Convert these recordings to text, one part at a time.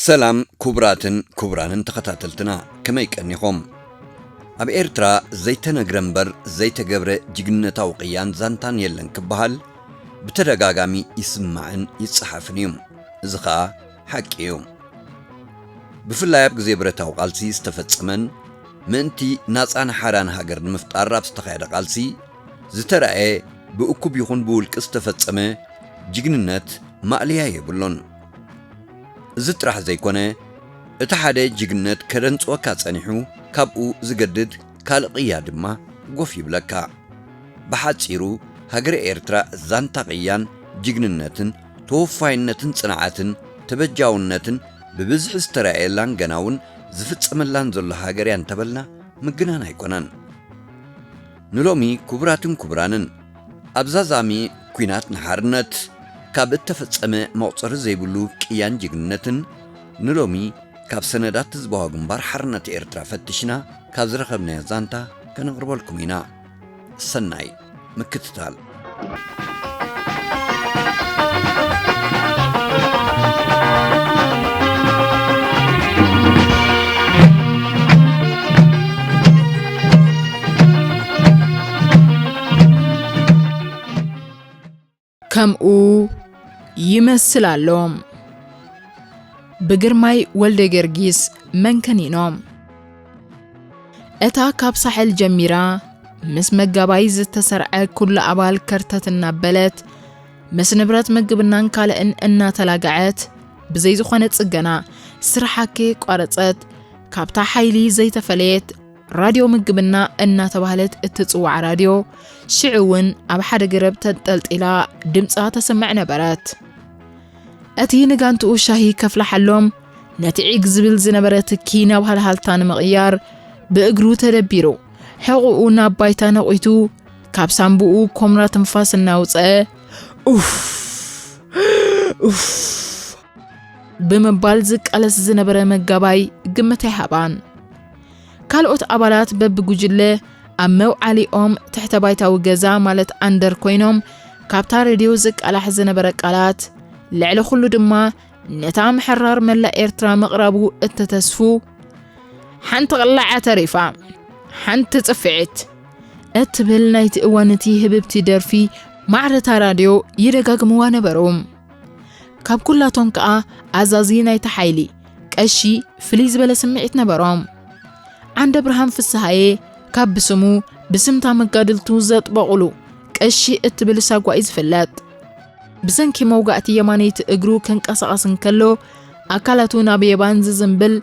ሰላም ክቡራትን ክቡራንን ተኸታተልትና፣ ከመይ ቀኒኹም? ኣብ ኤርትራ ዘይተነግረ እምበር ዘይተገብረ ጅግንነታዊ ቅያን ዛንታን የለን ክበሃል ብተደጋጋሚ ይስማዕን ይጸሓፍን እዩ። እዚ ኸኣ ሓቂ እዩ። ብፍላይ ኣብ ግዜ ብረታዊ ቃልሲ ዝተፈጸመን ምእንቲ ናጻን ሓራን ሃገር ንምፍጣር ኣብ ዝተኻየደ ቃልሲ ዝተራእየ ብእኩብ ይኹን ብውልቂ ዝተፈጸመ ጅግንነት ማእለያ የብሉን። እዚ ጥራሕ ዘይኮነ፣ እቲ ሓደ ጅግነት ከደንጽወካ ጸኒሑ፣ ካብኡ ዝገድድ ካልእ ቅያ ድማ ጎፍ ይብለካ። ብሓጺሩ፣ ሃገረ ኤርትራ ዛንታ ቅያን ጅግንነትን ተወፋይነትን ጽንዓትን ተበጃውነትን ብብዝሒ ዝተራእየላን ገና እውን ዝፍጸመላን ዘሎ ሃገር እያ እንተበልና ምግናን ኣይኮነን። ንሎሚ ክቡራትን ክቡራንን፣ ኣብ ዛዛሚ ኲናት ንሓርነት ካብ እተፈጸመ መቑጸሪ ዘይብሉ ቅያን ጅግንነትን፣ ንሎሚ ካብ ሰነዳት ህዝባዊ ግንባር ሓርነት ኤርትራ ፈቲሽና ካብ ዝረኸብናዮ ዛንታ ከነቕርበልኩም ኢና። ሰናይ ምክትታል። ከምኡ ይመስል ኣሎ። ብግርማይ ወልደ ጊዮርጊስ መንከኒኖ። እታ ካብ ሳሕል ጀሚራ ምስ መጋባይ ዝተሰርዐ ኩሉ ኣባል ከርተት እናበለት፣ ምስ ንብረት ምግብናን ካልእን እናተላገዐት፣ ብዘይ ዝኾነ ጽገና ስራሓ ከየቋረጸት፣ ካብታ ሓይሊ ዘይተፈለየት ራድዮ ምግብና እናተባህለት እትጽዋዕ ራድዮ፣ ሽዑ እውን ኣብ ሓደ ገረብ ተንጠልጢላ ድምጻ ተሰምዕ ነበረት። እቲ ንጋንትኡ ሻሂ ከፍልሓሎም፣ ነቲ ዒግ ዝብል ዝነበረ ትኪ ናብ ሃልሃልታ ንምቕያር ብእግሩ ተደቢሩ፣ ሕቑኡ ናብ ባይታ ነቒቱ፣ ካብ ሳንቡኡ ኮምራ ትንፋስ እናውጽአ፣ "ኡፍ! ኡፍ!" ብምባል ዝቃለስ ዝነበረ መጋባይ ግምት ኣይሃባን። ካልኦት ኣባላት በብጉጅለ ኣብ መውዓሊኦም ትሕተ ባይታዊ ገዛ ማለት ኣንደር ኮይኖም፣ ካብታ ሬድዮ ዝቃላሕ ዝነበረ ቃላት፣ ልዕሊ ኩሉ ድማ ነታ ምሕራር መላእ ኤርትራ ምቕራቡ እተተስፉ፣ "ሓንቲ ቅላዕ ተሪፋ፣ ሓንቲ ጽፍዒት" እትብል ናይቲ እዋን እቲ ህብብቲ ደርፊ ማዕረታ ራድዮ ይደጋግምዋ ነበሩ። ካብ ኩላቶም ከኣ ኣዛዚ ናይቲ ሓይሊ ቀሺ ፍልይ ዝበለ ስምዒት ነበሮም። ዓንደ ብርሃን ፍስሃየ ካብ ብስሙ ብስምታ መጋድልቱ ዘጥበቑሉ ቀሺ እትብል ሳጓ እዩ ዝፍለጥ። ብሰንኪ መውጋእቲ የማነይቲ እግሩ ከንቀሳቐስ እንከሎ ኣካላቱ ናብ የባን ዝዝንብል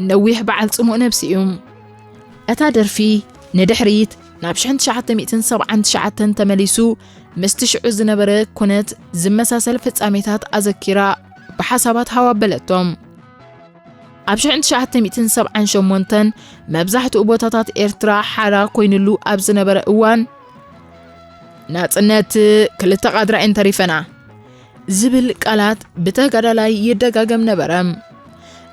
ነዊሕ በዓል ጽሙእ ነብሲ እዩ። እታ ደርፊ ንድሕሪት ናብ ሽሕን ትሽዓተ ሚእትን ሰብዓን ትሽዓተን ተመሊሱ ምስቲ ሽዑ ዝነበረ ኩነት ዝመሳሰል ፍጻሜታት ኣዘኪራ ብሓሳባት ሃው ኣበለቶም። ኣብ ሽሕን ትሽዓተ ሚእትን ሰብዓን ሸሞንተን መብዛሕትኡ ቦታታት ኤርትራ ሓራ ኮይኑሉ ኣብ ዝነበረ እዋን፣ "ናጽነት ክልተ ቃድራ እየን ተሪፈና" ዝብል ቃላት ብተጋዳላይ ይደጋገም ነበረ።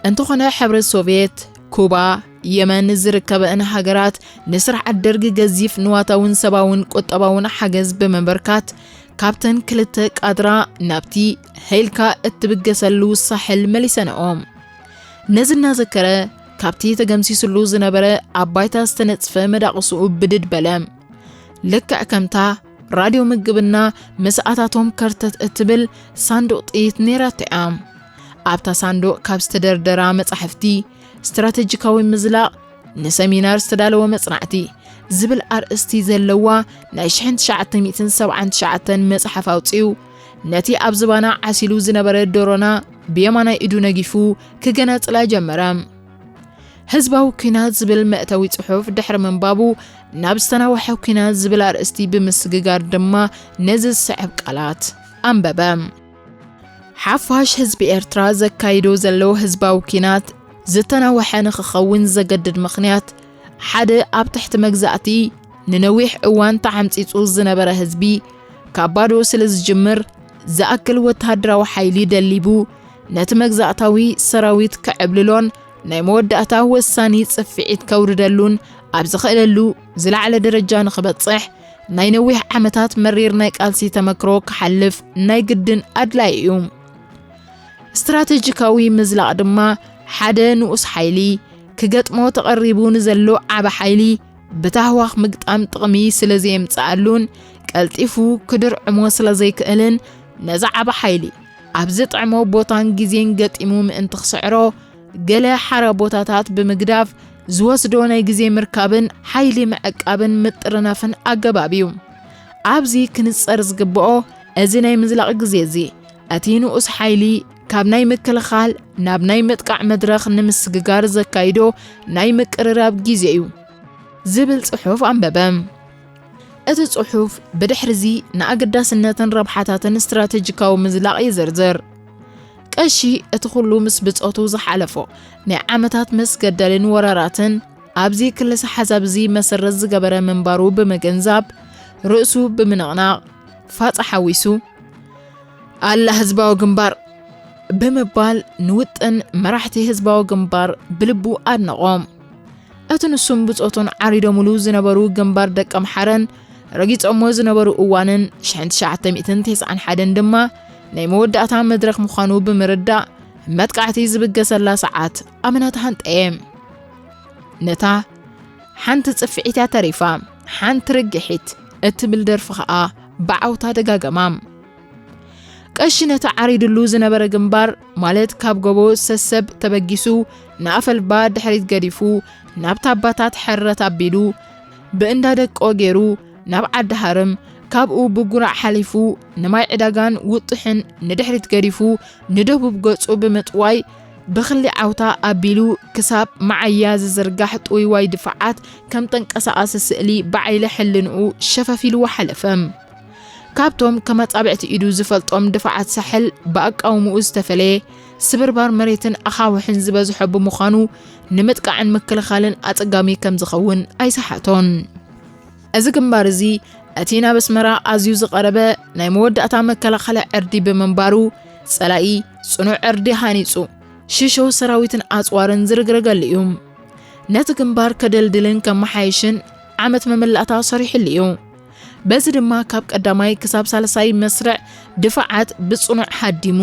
እንተኾነ ሕብረት ሶቭየት፣ ኩባ፣ የመን ዝርከበእን ሃገራት ንስርዓት ደርጊ ገዚፍ ንዋታውን ሰብኣውን ቁጠባውን ሓገዝ ብምብርካት ካብተን ክልተ ቃድራ ናብቲ ሀይልካ እትብገሰሉ ሳሕል መሊሰንኦ። ነዚ እናዘከረ ካብቲ ተገምሲስሉ ዝነበረ ኣብ ባይታ ዝተነጽፈ መዳቕስኡ ብድድ በለ። ልክዕ ከምታ ራድዮ ምግብና ምስኣታቶም ከርተት እትብል ሳንዱቕ ጥይት ነይራቶ እያ። ኣብታ ሳንዱቕ ካብ ዝተደርደራ መጻሕፍቲ፣ ስትራተጂካዊ ምዝላቕ ንሰሚናር ዝተዳለወ መጽናዕቲ ዝብል ኣርእስቲ ዘለዋ ናይ ሽሕን ትሽዓተ ሚእትን ሰብዓን ትሽዓተን መጽሓፍ ኣውጺኡ፣ ነቲ ኣብ ዝባና ዓሲሉ ዝነበረ ዶሮና ብየማናይ ኢዱ ነጊፉ ክገናጽላ ጀመረ። ህዝባዊ ኲናት ዝብል መእተዊ ጽሑፍ ድሕሪ ምንባቡ፣ ናብ ዝተናውሐ ኲናት ዝብል ኣርእስቲ ብምስግጋር ድማ ነዚ ዝስዕብ ቃላት ኣንበበ። ሓፋሽ ህዝቢ ኤርትራ ዘካይዶ ዘሎ ህዝባዊ ኲናት ዝተናውሐ ንኽኸውን ዘገድድ ምኽንያት፣ ሓደ ኣብ ትሕቲ መግዛእቲ ንነዊሕ እዋን ተዓምጺጹ ዝነበረ ህዝቢ፣ ካብ ባዶ ስለ ዝጅምር፣ ዝኣክል ወተሃደራዊ ሓይሊ ደሊቡ፣ ነቲ መግዛእታዊ ሰራዊት ከዕብልሎን ናይ መወዳእታ ወሳኒ ጽፍዒት ከውርደሉን ኣብ ዝኽእለሉ ዝለዓለ ደረጃ ንኽበጽሕ፣ ናይ ነዊሕ ዓመታት መሪር ናይ ቃልሲ ተመክሮ ክሓልፍ ናይ ግድን ኣድላዪ እዩ። ስትራተጂካዊ ምዝላቕ ድማ ሓደ ንኡስ ሓይሊ ክገጥሞ ተቐሪቡ ንዘሎ ዓቢ ሓይሊ ብታህዋኽ ምግጣም ጥቕሚ ስለ ዘየምጽኣሉን ቀልጢፉ ክድርዕሞ ስለ ዘይክእልን፣ ነዚ ዓቢ ሓይሊ ኣብ ዝጥዕሞ ቦታን ግዜን ገጢሙ ምእንቲ ክስዕሮ፣ ገለ ሓራ ቦታታት ብምግዳፍ ዝወስዶ ናይ ግዜ ምርካብን ሓይሊ ምዕቃብን ምጥርናፍን ኣገባብ እዩ። ኣብዚ ክንጸር ዝግብኦ፣ እዚ ናይ ምዝላቕ ግዜ እዚ፣ እቲ ንኡስ ሓይሊ ካብ ናይ ምክልኻል ናብ ናይ ምጥቃዕ መድረኽ ንምስግጋር ዘካይዶ ናይ ምቅርራብ ግዜ እዩ ዝብል ጽሑፍ ኣንበበ። እቲ ጽሑፍ ብድሕርዚ ንኣገዳስነትን ረብሓታትን ስትራተጂካዊ ምዝላቕ ይዝርዝር። ቀሺ እቲ ኩሉ ምስ ብጾቱ ዝሓለፎ ናይ ዓመታት መስገደልን ወራራትን ኣብዚ ክልሰ ሓሳብ እዚ መሰረት ዝገበረ ምንባሩ ብምግንዛብ፣ ርእሱ ብምንቕናቕ ፋጻ ሓዊሱ፣ ኣላ ህዝባዊ ግንባር ብምባል ንውጥን መራሕቲ ህዝባዊ ግንባር ብልቡ ኣድነቖም። እቲ ንሱን ብጾቱን ዓሪዶምሉ ዝነበሩ ግንባር ደቀምሓረን ረጊጾሞ ዝነበሩ እዋንን ሽሕን ትሽዓተ ሚእትን ተስዓን ሓደን ድማ ናይ መወዳእታ መድረኽ ምዃኑ ብምርዳእ፣ መጥቃዕቲ ዝብገሰላ ሰዓት ኣመና ተሃንጠየ። ነታ ሓንቲ ጽፍዒት እያ ተሪፋ፣ ሓንቲ ርግሒት እትብል ደርፊ ኸኣ ብዓውታ ደጋገማ። ቀሺ ነቲ ዓሪድሉ ዝነበረ ግንባር፣ ማለት ካብ ጎቦ ሰሰብ ተበጊሱ ንኣፈልባ ድሕሪት ገዲፉ፣ ናብ ታባታት ሕረት ኣቢሉ፣ ብእንዳ ደቆ ገይሩ ናብ ዓዲ ሃርም፣ ካብኡ ብጉራዕ ሓሊፉ ንማይ ዕዳጋን ውጥሕን ንድሕሪት ገዲፉ ንደቡብ ገጹ ብምጥዋይ፣ ብኽሊ ዓውታ ኣቢሉ ክሳብ መዓያ ዝዝርጋሕ ጥውይዋይ ድፋዓት ከም ተንቀሳቓሲ ስእሊ ብዓይለ ሕልንኡ ሸፈፍ ኢልዎ ሓለፈ። ካብቶም ከም ኣጻብዕቲ ኢዱ ዝፈልጦም ድፋዓት ሳሕል ብኣቃውምኡ ዝተፈለየ፣ ስብርባር መሬትን ኣኻውሕን ዝበዝሖ ብምዃኑ፣ ንምጥቃዕን ምክልኻልን ኣጸጋሚ ከም ዝኸውን ኣይሰሓቶን። እዚ ግንባር እዚ፣ እቲ ናብ ኣስመራ ኣዝዩ ዝቐረበ ናይ መወዳእታ መከላኸሊ ዕርዲ ብምንባሩ፣ ጸላኢ ጽኑዕ ዕርዲ ሃኒጹ፣ ሽሾ ሰራዊትን ኣጽዋርን ዝርግረገሉ እዩ። ነቲ ግንባር ከደልድልን ከመሓይሽን ዓመት መመላእታ ሰሪሕሉ እዩ። በዚ ድማ ካብ ቀዳማይ ክሳብ ሳልሳይ መስርዕ ድፋዓት ብጽኑዕ ሃዲሙ፣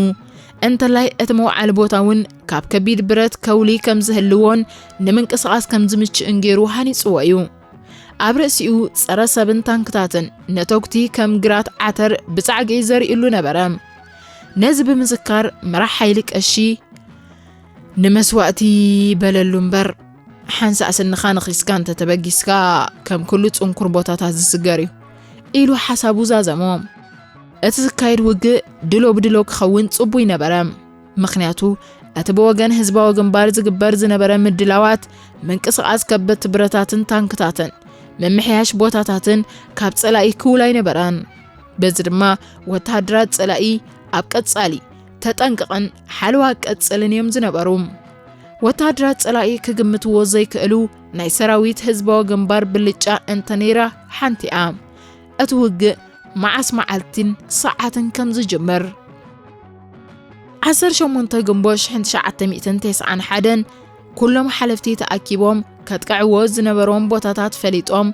እንተላይ እቲ መውዓሊ ቦታ እውን ካብ ከቢድ ብረት ከውሊ ከም ዝህልዎን ንምንቅስቓስ ከም ዝምችእን ገይሩ ሃኒጽዎ እዩ። ኣብ ርእሲኡ ጸረ ሰብን ታንክታትን ነተጉቲ ከም ግራት ዓተር ብጻዕቂ ዘርእሉ ነበረ። ነዚ ብምዝካር መራሕ ሓይሊ ቀሺ፣ "ንመስዋእቲ በለሉ እምበር፣ ሓንሳእ ስንኻ ነኺስካ እንተተበጊስካ፣ ከም ኩሉ ጽንኩር ቦታታት ዝስገር እዩ" ኢሉ ሓሳቡ ዛዘሞ። እቲ ዝካየድ ውግእ ድሎ ብድሎ ክኸውን ጽቡይ ነበረ። ምኽንያቱ፣ እቲ ብወገን ህዝባዊ ግንባር ዝግበር ዝነበረ ምድላዋት፣ ምንቅስቓስ ከበድቲ ብረታትን ታንክታትን፣ ምምሕያሽ ቦታታትን ካብ ጸላኢ ክውል ኣይነበረን። በዚ ድማ፣ ወተሃደራት ጸላኢ ኣብ ቀጻሊ ተጠንቀቕን ሓለዋ ቀጽልን እዮም ዝነበሩ። ወተሃደራት ጸላኢ ክግምትዎ ዘይክእሉ ናይ ሰራዊት ህዝባዊ ግንባር ብልጫ እንተ ነይራ ሓንቲ እያ። እቲ ውግእ መዓስ መዓልትን ሰዓትን ከም ዝጅምር። ዓሰርተ ሸሞንተ ግንቦት ሽሕን ትሽዓተ ሚእትን ተስዓን ሓደን ኩሎም ሓለፍቲ ተኣኪቦም ከጥቅዕዎ ዝነበሮም ቦታታት ፈሊጦም፣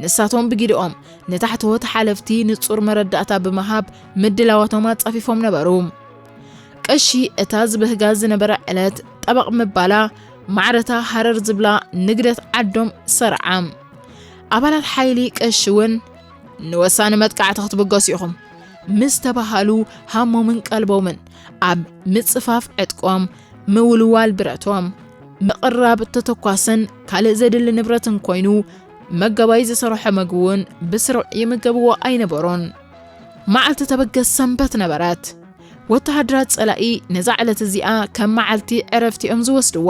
ንሳቶም ብጊድኦም ንታሕተዎት ሓለፍቲ ንጹር መረዳእታ ብምሃብ ምድላዋቶም ኣጻፊፎም ነበሩ። ቀሺ እታ ዝብህጋ ዝነበረ ዕለት ጠበቕ ምባላ፣ ማዕረታ ሃረር ዝብላ ንግደት ዓዶም ሰርዓ። ኣባላት ሓይሊ ቀሺ እውን፣ "ንወሳኒ መጥቃዕቲ ክትብገሱ ኢኹም" ምስ ተባሃሉ፣ ሃሞምን ቀልቦምን ኣብ ምጽፋፍ ዕጥቆም፣ ምውልዋል ብረቶም፣ ምቕራብ ተተኳስን ካልእ ዘድሊ ንብረትን ኮይኑ፣ መጋባይ ዝሰርሖ መግቢ እውን ብስሩዕ ይምገብዎ ኣይነበሩን። መዓልቲ ተበገስ ሰንበት ነበረት። ወተሃደራት ጸላኢ ነዛ ዕለት እዚኣ ከም መዓልቲ ዕረፍቲ እዮም ዝወስድዋ።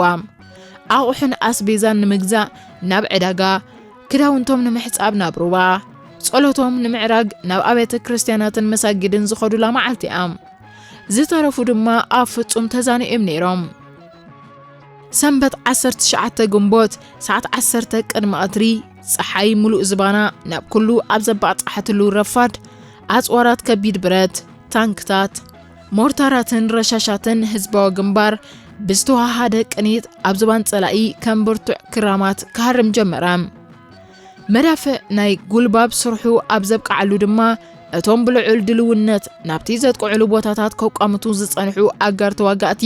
ኣቑሑን ኣስቤዛን ንምግዛእ ናብ ዕዳጋ፣ ክዳውንቶም ንምሕጻብ ናብ ሩባ፣ ጸሎቶም ንምዕራግ ናብ ኣብያተ ክርስትያናትን መሳጊድን ዝኸዱላ መዓልቲ እያ። ዝተረፉ ድማ ኣብ ፍጹም ተዛኒኦም ነይሮም። ሰንበት ዓሰርተ ትሽዓተ ግንቦት ሰዓት ዓሰርተ ቅድሚ ቀትሪ፣ ጸሓይ ምሉእ ዝባና ናብ ኩሉ ኣብ ዘባጽሓትሉ ረፋድ፣ ኣጽዋራት ከቢድ ብረት፣ ታንክታት፣ ሞርታራትን ረሻሻትን ህዝባዊ ግንባር ብዝተወሃሃደ ቅኒት ኣብ ዝባን ጸላኢ ከም ብርቱዕ ክራማት ክሃርም ጀመረ። መዳፍዕ ናይ ጉልባብ ስርሑ ኣብ ዘብቅዓሉ ድማ፣ እቶም ብልዑል ድልውነት ናብቲ ዘጥቅዕሉ ቦታታት ከቋምቱ ዝጸንሑ ኣጋር ተዋጋእቲ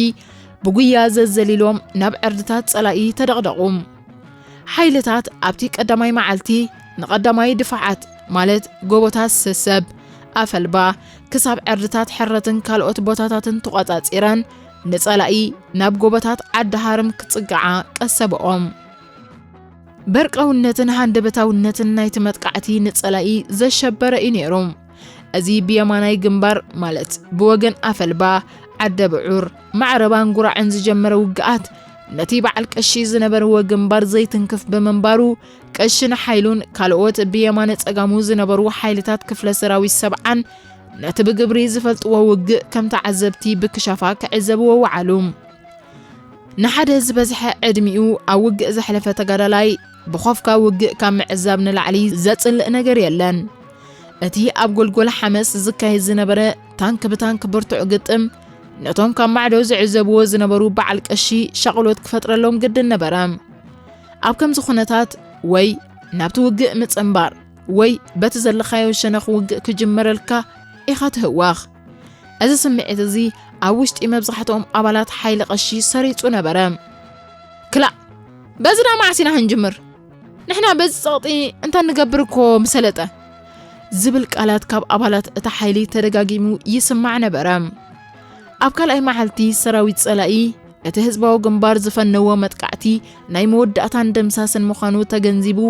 ብጉያ ዘዘሊሎም ናብ ዕርድታት ጸላኢ ተደቕደቑ። ሓይልታት ኣብቲ ቀዳማይ መዓልቲ ንቐዳማይ ድፋዓት ማለት ጎቦታት ሰሰብ፣ ኣፈልባ፣ ክሳብ ዕርድታት ሕረትን ካልኦት ቦታታትን ተቖጻጺረን ንጸላኢ ናብ ጎቦታት ዓዲ ሃርም ክጽግዓ ቀሰብኦም። በርቃውነትን ሃንደበታውነትን ናይቲ መጥቃዕቲ ንጸላኢ ዘሸበረ እዩ ነይሩ። እዚ ብየማናይ ግንባር ማለት ብወገን ኣፈልባ፣ ዓደ ብዑር፣ ማዕረባን ጉራዕን ዝጀመረ ውግኣት ነቲ በዓል ቀሺ ዝነበርዎ ግንባር ዘይትንክፍ ብምንባሩ ቀሺ ንሓይሉን ካልኦት ብየማነ ጸጋሙ ዝነበሩ ሓይልታት ክፍለ ሰራዊት ሰብዓን ነቲ ብግብሪ ዝፈልጥዎ ውግእ ከም ተዓዘብቲ ብክሻፋ ክዕዘብዎ ወዓሉ። ንሓደ ዝበዝሐ ዕድሚኡ ኣብ ውግእ ዘሕለፈ ተጋዳላይ ብኾፍካ ውግእ ካብ ምዕዛብ ንላዕሊ ዘጽልእ ነገር የለን። እቲ ኣብ ጎልጎል ሓመስ ዝካየድ ዝነበረ ታንክ ብታንክ ብርቱዕ ግጥም ነቶም ካብ ማዕዶ ዝዕዘብዎ ዝነበሩ በዓል ቀሺ ሻቕሎት ክፈጥረሎም ግድን ነበረ። ኣብ ከምዚ ኩነታት ወይ ናብቲ ውግእ ምጽንባር ወይ በቲ ዘለኻዮ ሸነኽ ውግእ ክጅመረልካ ኢኻ ትህወኽ። እዚ ስምዒት እዚ ኣብ ውሽጢ መብዛሕትኦም ኣባላት ሓይሊ ቀሺ ሰሪጹ ነበረ። ክላእ በዚ ዳ ማዕሲና ክንጅምር ንሕና በዚ ጸቕጢ እንታይ ንገብር እኮ ምሰለጠ ዝብል ቃላት ካብ ኣባላት እቲ ሓይሊ ተደጋጊሙ ይስማዕ ነበረ። ኣብ ካልኣይ መዓልቲ ሰራዊት ጸላኢ እቲ ህዝባዊ ግንባር ዝፈነዎ መጥቃዕቲ ናይ መወዳእታን ደምሳስን ምዃኑ ተገንዚቡ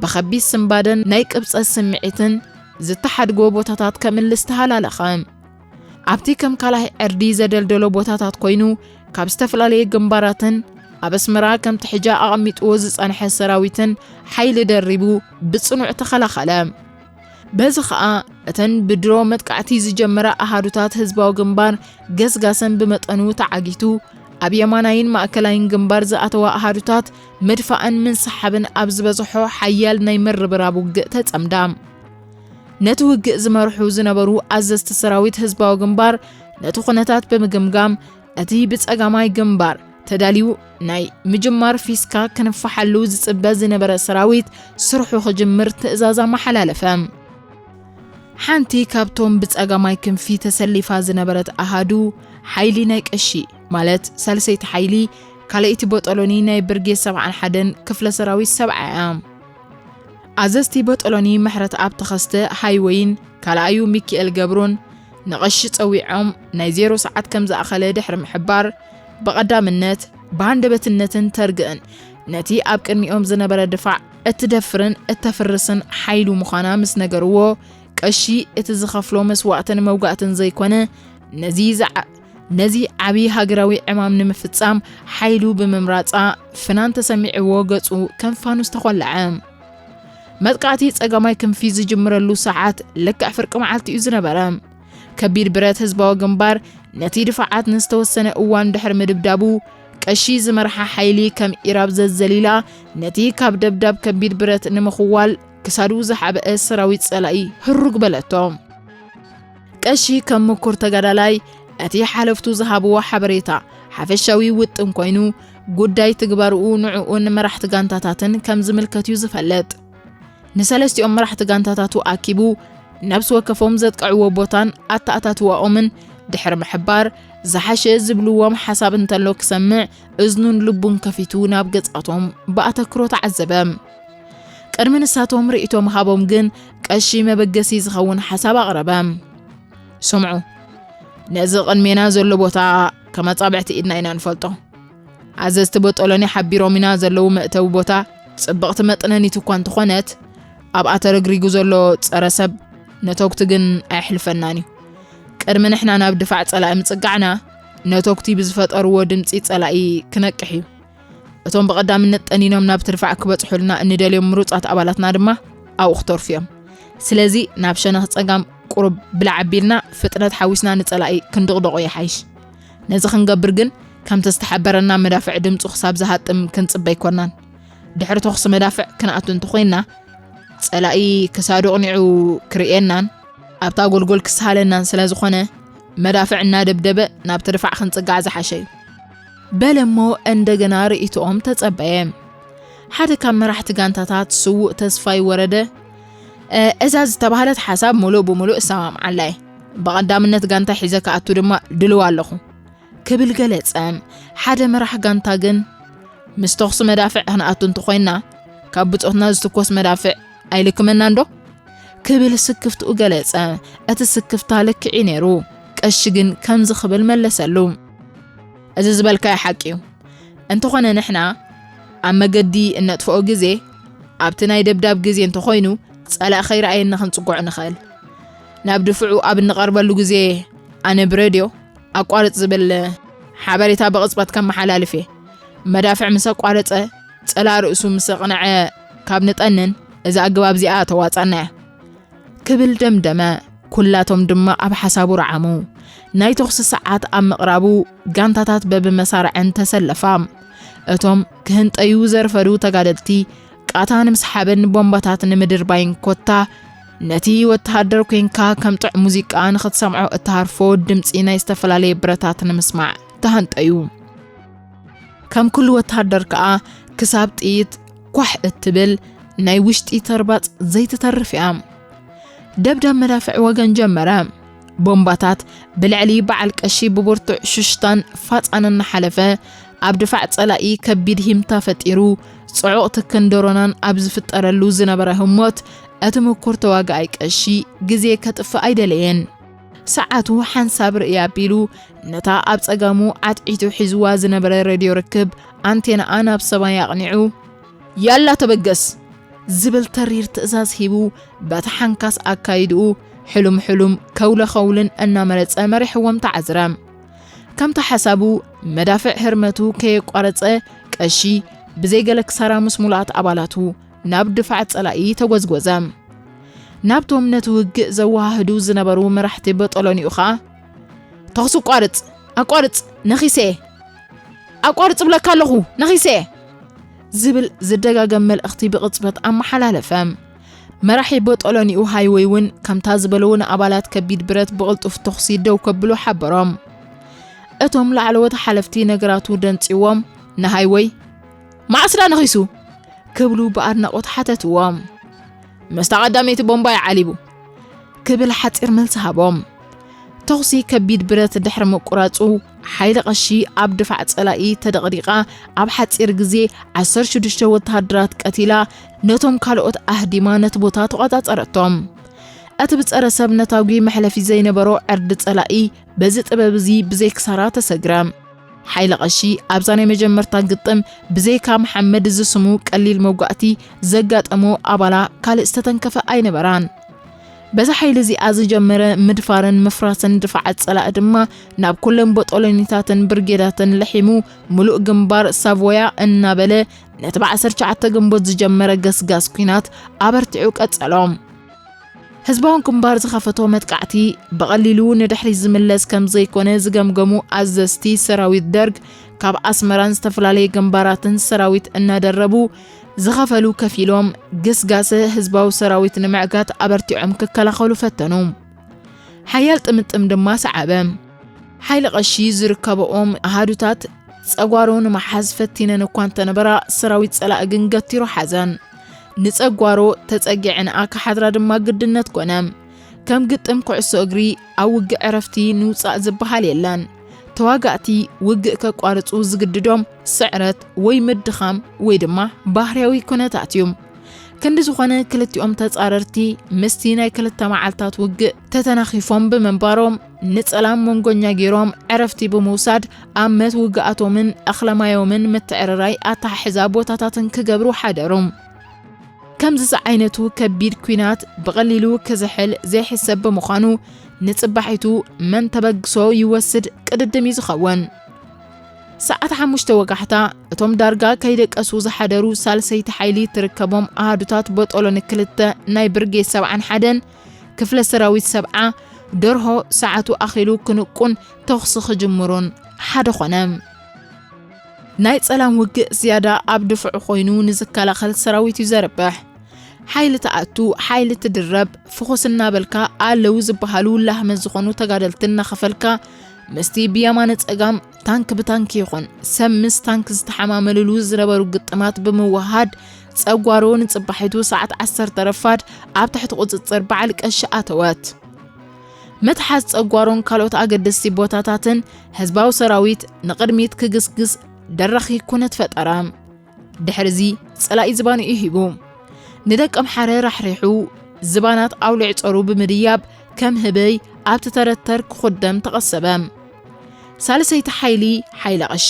ብኸቢድ ስንባደን ናይ ቅብጸት ስምዒትን ዝተሓድጎ ቦታታት ከምልስ ተሃላለኸ። ኣብቲ ከም ካልኣይ ዕርዲ ዘደልደሎ ቦታታት ኮይኑ ካብ ዝተፈላለየ ግንባራትን ኣብ ኣስመራ ከምቲ ሕጃ ኣቐሚጥዎ ዝጸንሐ ሰራዊትን ሓይሊ ደሪቡ ብጽኑዕ ተኸላኸለ። በዚ ኸኣ እተን ብድሮ መጥቃዕቲ ዝጀመራ ኣሃዱታት ህዝባዊ ግንባር ገስጋሰን ብመጠኑ ተዓጊቱ ኣብ የማናይን ማእከላይን ግንባር ዝኣተዋ ኣሃዱታት ምድፋእን ምንስሓብን ኣብ ዝበዝሖ ሓያል ናይ ምርብራብ ውግእ ተጸምዳ። ነቲ ውግእ ዝመርሑ ዝነበሩ ኣዘዝቲ ሰራዊት ህዝባዊ ግንባር ነቲ ኩነታት ብምግምጋም እቲ ብጸጋማይ ግንባር ተዳልዩ ናይ ምጅማር ፊስካ ክንፋሓሉ ዝጽበ ዝነበረ ሰራዊት ስርሑ ክጅምር ትእዛዝ ኣመሓላለፈ። ሓንቲ ካብቶም ብጸጋማይ ክንፊ ተሰሊፋ ዝነበረት ኣሃዱ ሓይሊ ናይ ቀሺ ማለት ሳልሰይቲ ሓይሊ ካልኣይቲ ቦጦሎኒ ናይ ብርጌድ ሰብዓን ሓደን ክፍለ ሰራዊት ሰብዓ እያ። ኣዘዝቲ ቦጦሎኒ ምሕረት ኣብ ተኸስተ ሃይወይን ካልኣዩ ሚኪኤል ገብሩን ንቐሺ ጸዊዖም ናይ ዜሮ ሰዓት ከም ዝኣኸለ ድሕሪ ምሕባር ብቐዳምነት ብሃንደበትነትን ተርግእን ነቲ ኣብ ቅድሚኦም ዝነበረ ድፋዕ እትደፍርን እተፍርስን ሓይሉ ምዃና ምስ ነገርዎ ቀሺ እቲ ዝኸፍሎ መስዋእትን መውጋእትን ዘይኮነ ነዚ ዝዓ ነዚ ዓቢ ሃገራዊ ዕማም ንምፍጻም ሓይሉ ብምምራጻ ፍናን ተሰሚዕዎ ገጹ ከም ፋኑስ ተኾለዐ። መጥቃዕቲ ጸጋማይ ክንፊ ዝጅምረሉ ሰዓት ልክዕ ፍርቂ መዓልቲ እዩ ዝነበረ። ከቢድ ብረት ህዝባዊ ግንባር ነቲ ድፋዓት ንዝተወሰነ እዋን ድሕሪ ምድብዳቡ ቀሺ ዝመርሓ ሓይሊ ከም ኢራብ ዘዘሊላ ነቲ ካብ ደብዳብ ከቢድ ብረት ንምኽዋል ክሳዱ ዝሓብአ ሰራዊት ጸላኢ ህሩግ በለቶ። ቀሺ ከም ምኩር ተጋዳላይ እቲ ሓለፍቱ ዝሃብዎ ሓበሬታ ሓፈሻዊ ውጥን ኮይኑ ጉዳይ ትግባርኡ ንዕኡን መራሕቲ ጋንታታትን ከም ዝምልከት እዩ ዝፈልጥ። ንሰለስቲኦም መራሕቲ ጋንታታቱ ኣኪቡ ነብሲ ወከፎም ዘጥቅዕዎ ቦታን ኣተኣታትዋኦምን ድሕሪ ምሕባር ዝሓሸ ዝብልዎም ሓሳብ እንተሎ ክሰምዕ እዝኑን ልቡን ከፊቱ ናብ ገጻቶም ብኣተክሮ ተዓዘበ። ቅድሚ ንሳቶም ርእይቶ ምሃቦም ግን ቀሺ መበገሲ ዝኸውን ሓሳብ ኣቕረበ። ስምዑ፣ ነዚ ቅድሜና ዘሎ ቦታ ከም ኣጻብዕቲ ኢድና ኢና ንፈልጦ። ኣዘዝቲ ቦጦሎኒ ሓቢሮም ኢና ዘለዉ መእተዊ ቦታ ጽብቕቲ መጥነኒት እኳ እንተኾነት ኣብኣ ተረግሪጉ ዘሎ ጸረ ሰብ ነተጉቲ ግን ኣየሕልፈናን እዩ። ቅድሚ ንሕና ናብ ድፋዕ ጸላኢ ምጽጋዕና ነተጉቲ ብዝፈጠርዎ ድምጺ ጸላኢ ክነቅሕ እዩ። እቶም ብቐዳምነት ጠኒኖም ናብቲ ድፋዕ ክበጽሑልና እንደልዮም ምሩጻት ኣባላትና ድማ ኣብኡ ክተርፉ እዮም። ስለዚ ናብ ሸነኽ ጸጋም ቁሩብ ብላዕ ኣቢልና ፍጥነት ሓዊስና ንጸላኢ ክንድቕደቖ ይሓይሽ። ነዚ ክንገብር ግን ከምቲ ዝተሓበረና መዳፍዕ ድምጹ ክሳብ ዝሃጥም ክንጽበ ኣይኮናን። ድሕሪ ተኹሲ መዳፍዕ ክንኣቱ እንተኾይንና ጸላኢ ክሳዱ ኣቕኒዑ ክርእየናን ኣብታ ጎልጎል ክስሃለናን ስለ ዝኾነ መዳፍዕ እናደብደበ ናብቲ ድፋዕ ክንጽጋዕ ዝሓሸ እዩ። በለ እሞ እንደገና ርእይቶኦም ተጸበየ። ሓደ ካብ መራሕቲ ጋንታታት ስዉእ ተስፋይ ወረደ እዛ ዝተባህለት ሓሳብ ሙሉእ ብሙሉእ እሰማምዓላ እየ። ብቐዳምነት ጋንታ ሒዘ ክኣቱ ድማ ድልው ኣለኹ፣ ክብል ገለጸ። ሓደ መራሕ ጋንታ ግን፣ ምስ ተኹሲ መዳፍዕ ክንኣቱ እንተኾይንና፣ ካብ ብጾትና ዝትኮስ መዳፍዕ ኣይልክመናን ዶ? ክብል ስክፍትኡ ገለጸ። እቲ ስክፍታ ልክዕ እዩ ነይሩ። ቀሺ ግን ከምዚ ክብል መለሰሉ። እዚ ዝበልካዮ ሓቂ እዩ። እንተኾነ ንሕና ኣብ መገዲ እነጥፍኦ ግዜ፣ ኣብቲ ናይ ደብዳብ ግዜ እንተኾይኑ፣ ጸላኢ ከይረኣየና ክንጽግዖ ንኽእል። ናብ ድፍዑ ኣብ እንቐርበሉ ግዜ፣ ኣነ ብሬድዮ ኣቋርጽ ዝብል ሓበሬታ ብቕጽበት ከመሓላልፍ እየ። መዳፍዕ ምስ ኣቋረጸ፣ ጸላኢ ርእሱ ምስ ኣቕንዐ ካብ ንጠንን፣ እዛ ኣገባብ እዚኣ ተዋጻና እያ። ክብል ደምደመ። ኩላቶም ድማ ኣብ ሓሳቡ ረዓሙ። ናይ ተኹሲ ሰዓት ኣብ ምቕራቡ ጋንታታት በብመሳርዐን ተሰለፋ። እቶም ክህንጠዩ ዘርፈዱ ተጋደልቲ ቃታ ንምስሓብን ቦምባታት ንምድርባይን ኮታ ነቲ ወተሃደር ኮንካ ከም ጥዑም ሙዚቃ ንኽትሰምዖ እትሃርፎ ድምጺ ናይ ዝተፈላለየ ብረታት ንምስማዕ ተሃንጠዩ። ከም ኩሉ ወተሃደር ከኣ ክሳብ ጥይት ኳሕ እትብል ናይ ውሽጢ ተርባጽ ዘይትተርፍ እያ። ደብዳብ መዳፍዕ ወገን ጀመረ። ቦምባታት ብልዕሊ በዓል ቀሺ ብብርቱዕ ሽሽታን ፋጻን እናሓለፈ ኣብ ድፋዕ ጸላኢ ከቢድ ሂምታ ፈጢሩ፣ ጽዑቕ ትክን ደሮናን ኣብ ዝፍጠረሉ ዝነበረ ህሞት፣ እቲ ምኩር ተዋጋኣይ ቀሺ ግዜ ከጥፍእ ኣይደለየን። ሰዓቱ ሓንሳብ ርእይ ኣቢሉ፣ ነታ ኣብ ጸጋሙ ዓትዒቱ ሒዝዋ ዝነበረ ሬድዮ ርክብ ኣንቴናኣ ናብ ሰማይ ኣቕኒዑ፣ "ያላ ተበገስ!" ዝብል ተሪር ትእዛዝ ሂቡ፣ በቲ ሓንካስ ኣካይድኡ ሕሉም ሕሉም ከውለ ኸውልን እናመረጸ መሪሕዎም ተዓዝረ። ከምቲ ሓሳቡ፣ መዳፍዕ ህርመቱ ከየቋረጸ፣ ቀሺ ብዘይገለ ክሳራ ምስ ሙሉኣት ኣባላቱ ናብ ድፋዕ ጸላኢ ተጎዝጎዘ። ናብቶም ነቲ ውግእ ዘወሃህዱ ዝነበሩ መራሕቲ በጦሎኒኡ ኸኣ፣ "ተኹሲ ኣቋርጽ! ኣቋርጽ! ነኺሰ! ኣቋርጽ እብለካ ኣለኹ! ነኺሰ!" ዝብል ዝደጋገም መልእኽቲ ብቕጽበት ኣመሓላለፈ። መራሒ በጦሎኒኡ ሃይወይ እውን ከምታ ዝበልዎ ንኣባላት ከቢድ ብረት ብቕልጡፍ ተኹሲ ደው ከብሉ ሓበሮም። እቶም ላዕለዎት ሓለፍቲ ነገራቱ ደንጺዎም ንሃይወይ፣ "መዓስ ደኣ ነኺሱ?" ክብሉ ብኣድናቖት ሓተትዎ። "ምስታ ቀዳመይቲ ቦምባ እዩ ዓሊቡ" ክብል ሓጺር መልሲ ሃቦም። ተኹሲ ከቢድ ብረት ድሕሪ ምቁራጹ፣ ሓይሊ ቀሺ ኣብ ድፋዕ ጸላኢ ተደቕዲቓ፣ ኣብ ሓጺር ግዜ ዓሰርተ ሽዱሽተ ወተሃደራት ቀቲላ፣ ነቶም ካልኦት ኣህዲማ ነቲ ቦታ ተቖጻጸረቶም። እቲ ብጸረ ሰብ ነታጒ መሕለፊ ዘይነበሮ ዕርዲ ጸላኢ በዚ ጥበብ እዚ ብዘይ ክሳራ ተሰግረ። ሓይለ ቀሺ ኣብዛ ናይ መጀመርታ ግጥም ብዘይካ መሓመድ ዝስሙ ቀሊል መጓእቲ ዘጋጠሞ ኣባላ ካልእ ዝተተንከፈ ኣይነበራን። በዚ ሓይሊ እዚኣ ዝጀመረ ምድፋርን ምፍራስን ድፋዓት ጸላኢ ድማ ናብ ኩለን ቦጦሎኒታትን ብርጌዳትን ለሒሙ፣ ምሉእ ግንባር ሳቮያ እናበለ ነቲ ብዓሰርተ ትሽዓተ ግንቦት ዝጀመረ ገስጋስ ኲናት ኣበርቲዑ ቀጸሎ። ህዝባዊ ግንባር ዝኸፈቶ መጥቃዕቲ ብቐሊሉ ንድሕሪት ዝምለስ ከም ዘይኮነ ዝገምገሙ ኣዘዝቲ ሰራዊት ደርግ፣ ካብ ኣስመራን ዝተፈላለየ ግንባራትን ሰራዊት እናደረቡ ዝኸፈሉ ከፊሎም፣ ግስጋሰ ህዝባዊ ሰራዊት ንምዕጋት ኣበርቲዖም ክከላኸሉ ፈተኑ። ሓያል ጥምጥም ድማ ሰዓበ። ሓይሊ ቀሺ ዝርከበኦም ኣሃዱታት ጸጓሩ ንምሓዝ ፈቲነን እኳ እንተነበራ፣ ሰራዊት ጸላኢ ግን ገቲሩ ሓዘን። ንጸጓሮ ተጸጊዐንኣ ክሓድራ ድማ ግድነት ኮነ። ከም ግጥም ኩዕሶ እግሪ ኣብ ውግእ ዕረፍቲ ንውጻእ ዝበሃል የለን። ተዋጋእቲ ውግእ ከቋርጹ ዝግድዶም ስዕረት ወይ ምድኻም ወይ ድማ ባህርያዊ ኩነታት እዩ። ክንዲ ዝኾነ ክልቲኦም ተጻረርቲ ምስቲ ናይ ክልተ መዓልታት ውግእ ተተናኺፎም ብምንባሮም፣ ንጸላም መንጎኛ ገይሮም ዕረፍቲ ብምውሳድ ኣብ መትውግኣቶምን እኽለማዮምን ምትዕርራይ ኣተሓሕዛ ቦታታትን ክገብሩ ሓደሩ። ከምዚ ዝዓይነቱ ከቢድ ኲናት ብቐሊሉ ክዝሕል ዘይሕሰብ ብምዃኑ፣ ንጽባሒቱ መን ተበግሶ ይወስድ ቅድድም እዩ ዝኸውን። ሰዓት ሓሙሽተ ወጋሕታ፣ እቶም ዳርጋ ከይደቀሱ ዝሓደሩ ሳልሰይቲ ሓይሊ ትርከቦም ኣሃዱታት ቦጦሎኒ ክልተ ናይ ብርጌድ ሰብዓን ሓደን ክፍለ ሰራዊት ሰብዓ ደርሆ ሰዓቱ ኣኺሉ ክንቁን ተኹሲ ክጅምሩን ሓደ ኾነ። ናይ ጸላም ውግእ ዝያዳ ኣብ ድፍዑ ኮይኑ ንዝከላኸል ሰራዊት እዩ ዘርብሕ። ሓይሊ ትኣቱ፣ ሓይሊ ትድረብ፣ ፍኹስ እናበልካ ኣለዉ ዝበሃሉ ላህመት ዝኾኑ ተጋደልቲ እናኸፈልካ፣ ምስቲ ብየማነ ጸጋም ታንክ ብታንክ ይኹን ሰብ ምስ ታንክ ዝተሓማመልሉ ዝነበሩ ግጥማት ብምውሃድ፣ ጸጓሮ ንጽባሒቱ ሰዓት ዓሰርተ ረፋድ ኣብ ትሕቲ ቁጽጽር በዓል ቀሺ ኣተወት። መትሓዝ ጸጓሮን ካልኦት ኣገደስቲ ቦታታትን ህዝባዊ ሰራዊት ንቕድሚት ክግስግስ ደራኺ ኩነት ፈጠረ። ድሕርዚ ጸላኢ ዝባንኡ ሂቡ። ንደቀምሓረ ራሕሪሑ፣ ዝባናት ኣውሊዕ ጾሩ ብምድያብ ከም ህበይ ኣብቲ ተረተር ክኹደም ተቐሰበ። ሳልሰይቲ ሓይሊ፣ ሓይለ ቀሺ፣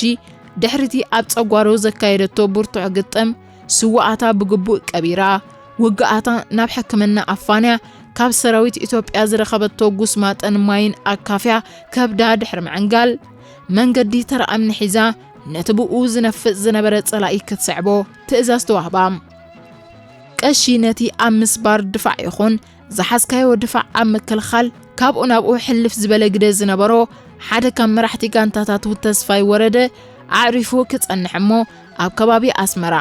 ድሕሪቲ ኣብ ጸጓሮ ዘካየደቶ ብርቱዕ ግጥም፣ ስውኣታ ብግቡእ ቀቢራ፣ ውግኣታ ናብ ሕክምና ኣፋንያ፣ ካብ ሰራዊት ኢትዮጵያ ዝረኸበቶ ጉስማጠን ማይን ኣካፍያ ከብዳ ድሕሪ ምዕንጋል፣ መንገዲ ተራ እምኒ ሒዛ ነቲ ብኡ ዝነፍጥ ዝነበረ ጸላኢ ክትስዕቦ ትእዛዝ ተዋህባ። ቀሺ ነቲ ኣብ ምስባር ድፋዕ ይኹን ዝሓዝካዮ ድፋዕ ኣብ ምክልኻል ካብኡ ናብኡ ሕልፍ ዝበለ ግደ ዝነበሮ ሓደ ካብ መራሕቲ ጋንታታቱ ተስፋይ ወረደ ኣዕሪፉ ክጸንሕ እሞ ኣብ ከባቢ ኣስመራ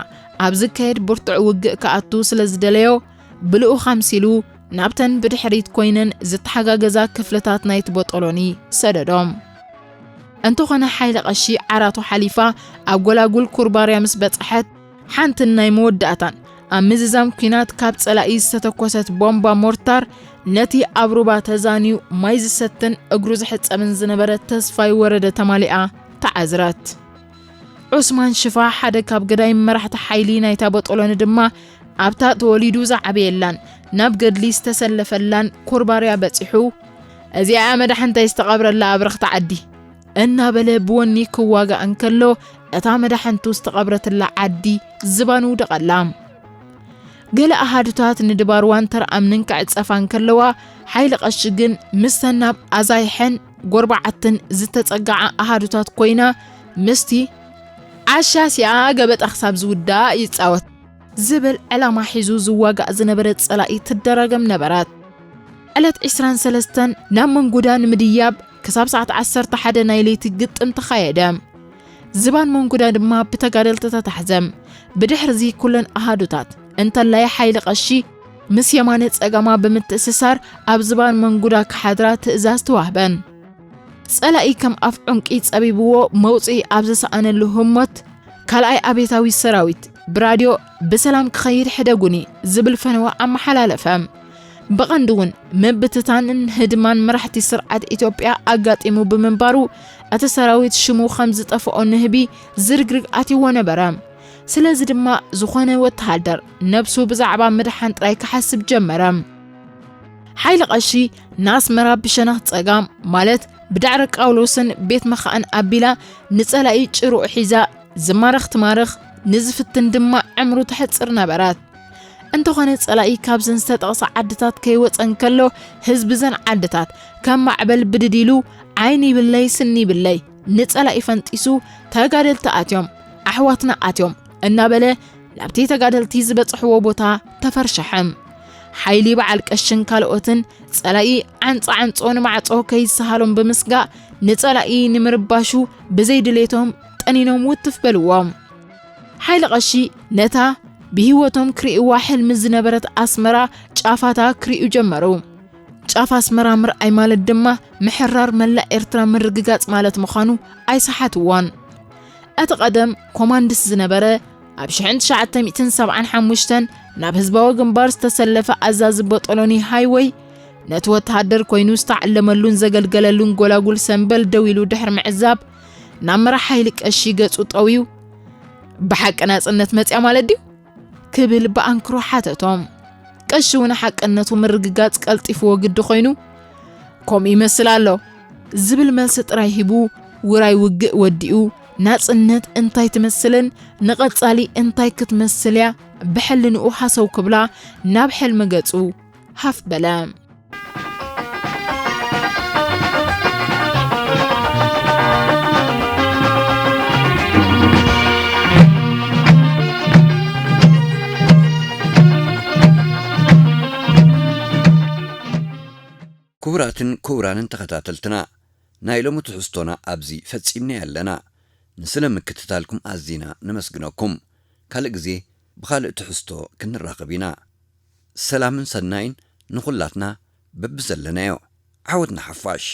ኣብ ዝካየድ ብርቱዕ ውግእ ክኣቱ ስለ ዝደለዮ ብልኡኽ ኣምሲሉ ናብተን ብድሕሪት ኮይነን ዝተሓጋገዛ ክፍልታት ናይቲ ቦጦሎኒ ሰደዶም። እንተኾነ ሓይለ ቀሺ ዓራቱ ሓሊፋ ኣብ ጎላጉል ኩርባርያ ምስ በጽሐት ሓንትን ናይ መወዳእታን ኣብ ምዝዛም ኲናት ካብ ጸላኢ ዝተተኮሰት ቦምባ ሞርታር ነቲ ኣብ ሩባ ተዛንዩ ማይ ዝሰትን እግሩ ዝሕጸብን ዝነበረ ተስፋይ ወረደ ተማሊኣ ተዓዝረት። ዑስማን ሽፋ ሓደ ካብ ገዳይም መራሕቲ ሓይሊ ናይታ ቦጦሎኒ ድማ ኣብታ ተወሊዱ ዝዓበየላን ናብ ገድሊ ዝተሰለፈላን ኮርባርያ በጺሑ፣ "እዚኣ መዳሕንተይ ዝተቐብረላ ኣብረኽቲ ዓዲ" እናበለ ብወኒ ክዋጋእ እንከሎ፣ እታ መዳሕንቱ ዝተቐብረትላ ዓዲ ዝባን ውደቐላ። ገለ ኣሃዱታት ንድባርዋን ተርኣምንን ክዕጸፋ እንከለዋ፣ ሓይለ ቀሺ ግን ምስተን ናብ ኣዛይሐን ጎርባዓትን ዝተጸግዓ ኣሃዱታት ኮይና፣ ምስቲ "ዓሻ ሲኣ ገበጣ ክሳብ ዝውዳእ ይጻወት" ዝብል ዕላማ ሒዙ ዝዋጋእ ዝነበረ ጸላኢ ትደራገም ነበረት። ዕለት ዕስራን ሰለስተን ናብ መንጉዳ ንምድያብ ክሳብ ሰዓት ዓሰርተ ሓደ ናይ ለይቲ ግጥም ተኻየደ። ዝባን መንጉዳ ድማ ብተጋደልቲ ተታሕዘ። ብድሕርዚ ኩለን ኣሃዱታት፣ እንተላይ ሓይሊ ቀሺ፣ ምስ የማነ ጸጋማ ብምትእስሳር ኣብ ዝባን መንጉዳ ክሓድራ ትእዛዝ ተዋህበን። ጸላኢ ከም ኣፍ ዑንቂ ጸቢብዎ መውጽኢ ኣብ ዝሰኣነሉ ህሞት፣ ካልኣይ ኣብዮታዊ ሰራዊት ብራድዮ "ብሰላም ክኸይድ ሕደጉኒ" ዝብል ፈነወ ኣመሓላለፈ። ብቐንዱ እውን ምብትታንን ህድማን መራሕቲ ስርዓት ኢትዮጵያ ኣጋጢሙ ብምንባሩ፣ እቲ ሰራዊት ሽሙ ከም ዝጠፍኦ ንህቢ ዝርግርግ ኣትይዎ ነበረ። ስለዚ ድማ ዝኾነ ወተሃደር ነብሱ ብዛዕባ ምድሓን ጥራይ ክሓስብ ጀመረ። ሓይሊ ቀሺ ንኣስመራ ብሸነኽ ጸጋም፣ ማለት ብዳዕረ ቃውሎስን ቤት መኻእን ኣቢላ ንጸላኢ ጭሩእ ሒዛ ዝማረኽ ትማርኽ፣ ንዝፍትን ድማ ዕምሩ ተሕጽር ነበረት። እንተኾነ ጸላኢ ካብዘን ዝተጠቕሳ ዓድታት ከይወጸ እንከሎ፣ ህዝቢ ዘን ዓድታት ከም ማዕበል ብድድ ኢሉ ዓይኒ ይብለይ ስኒ ይብለይ ንጸላኢ ፈንጢሱ፣ "ተጋደልቲ ኣትዮም፣ ኣሕዋትና ኣትዮም" እናበለ ናብቲ ተጋደልቲ ዝበጽሕዎ ቦታ ተፈርሸሐ። ሓይሊ በዓል ቀሽን ካልኦትን ጸላኢ ዓንጻ ዓንጾ ንማዕጾ ከይሰሃሎም ብምስጋእ ንጸላኢ ንምርባሹ ብዘይ ድሌቶም ጠኒኖም ውትፍ በልዎም። ሓይሊ ቀሺ ነታ ብህይወቶም ክርእይዋ ሕልሚ ዝነበረት ኣስመራ ጫፋታ ክርእዩ ጀመሩ። ጫፍ ኣስመራ ምርኣይ ማለት ድማ ምሕራር መላእ ኤርትራ ምርግጋጽ ማለት ምዃኑ ኣይሰሓትዎን። እቲ ቀደም ኮማንድስ ዝነበረ ኣብ ሽሕን ትሽዓተ ሚእትን ሰብዓን ሓሙሽተን ናብ ህዝባዊ ግንባር ዝተሰለፈ ኣዛዚ ቦጦሎኒ ሃይወይ ነቲ ወተሃደር ኮይኑ ዝተዓለመሉን ዘገልገለሉን ጎላጉል ሰምበል ደው ኢሉ ድሕሪ ምዕዛብ ናብ መራሕ ሓይሊ ቀሺ ገጹ ጠውዩ፣ "ብሓቂ ናጽነት መጽያ ማለት ድዩ?" ክብል ብኣንክሮ ሓተቶም። ቀሺ እውን ሓቅነቱ ምርግጋጽ ቀልጢፍዎ ግዲ ኮይኑ፣ "ከምኡ ይመስል ኣሎ" ዝብል መልሲ ጥራይ ሂቡ፣ ውራይ ውግእ ወዲኡ፣ ናጽነት እንታይ ትመስልን ንቐጻሊ እንታይ ክትመስል እያ ብሕልንኡ ሃሰው ክብላ ናብ ሕልሚ ገጹ ሃፍ በለ። ክቡራትን ክቡራንን ተኸታተልትና፣ ናይ ሎሚ ትሕዝቶና ኣብዚ ፈጺምናዮ ኣለና። ንስለ ምክትታልኩም ኣዚና ነመስግነኩም። ካልእ ግዜ ብኻልእ ትሕዝቶ ክንራኸብ ኢና። ሰላምን ሰናይን ንኹላትና በብዘለናዮ። ዓወት ንሓፋሽ!